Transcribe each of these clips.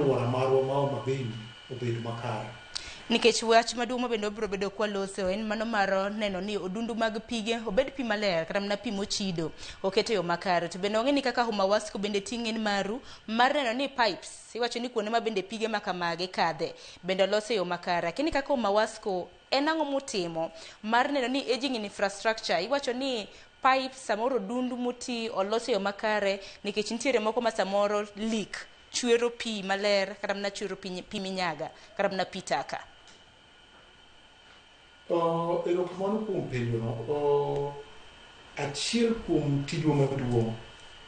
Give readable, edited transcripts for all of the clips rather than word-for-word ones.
Alwora marwa ma Homa Bay ni obed makare. Nikech wach maduong' ma bende wabiro bedo kwaloso en mano mar neno ni odundu mag pige obed pi maler kata mana pi mochido oket e yo makare. To bende wang'e ni kaka Homa Wasco bende ting' en maru mar neno ni pipes iwacho ni kuonde ma bende pige ma kamagi kadhe bende olos e yo makare. Lakini kaka Homa Wasco en ang'o mutimo mar neno ni aging infrastructure iwacho ni pipes samoro odundu moti olos e yo makare nikech nitiere moko ma samoro leak chwero pi maler kata mana chwero pi, pi minyaga kata mana pi taka. Erokamano kuom penjono. Achiel kuom tijwa maduong'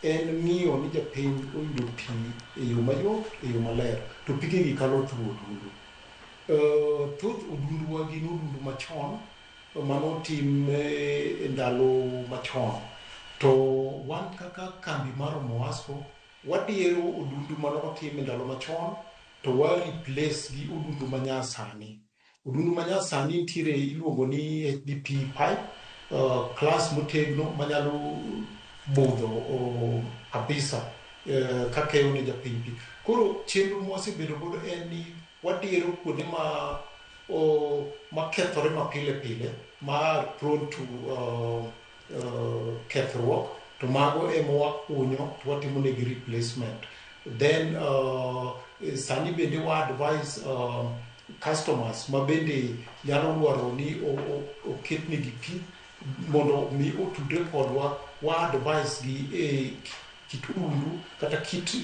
en ng'iyo ni japiny oyudo pi e yo mayot, e yo maler, to pigegi kalo through odundu. Thoth odunduwa gin odundu machon manotim e ndalo machon. To wan kaka kambi mar Omowasco, wadiero odundu manotim e ndalo machon to wa replace gi odundu manyasani. Odundu manyasani nitiere iluongo ni HDPE pipe, class motegno manyalo budho kabisa kakeyo ne japiny pi. Koro chenro mwasebedo godo en ni wadiero kuonde ma makethore mapile pile ma are prone to kethruok to mago ema wakunyo to watimo negi replacement. Then sani bende wa advise customers ma bende nyalo dwaro ni oketnegi pi mondo mi otudre kodwa wa advise gi e kit odundu kata kit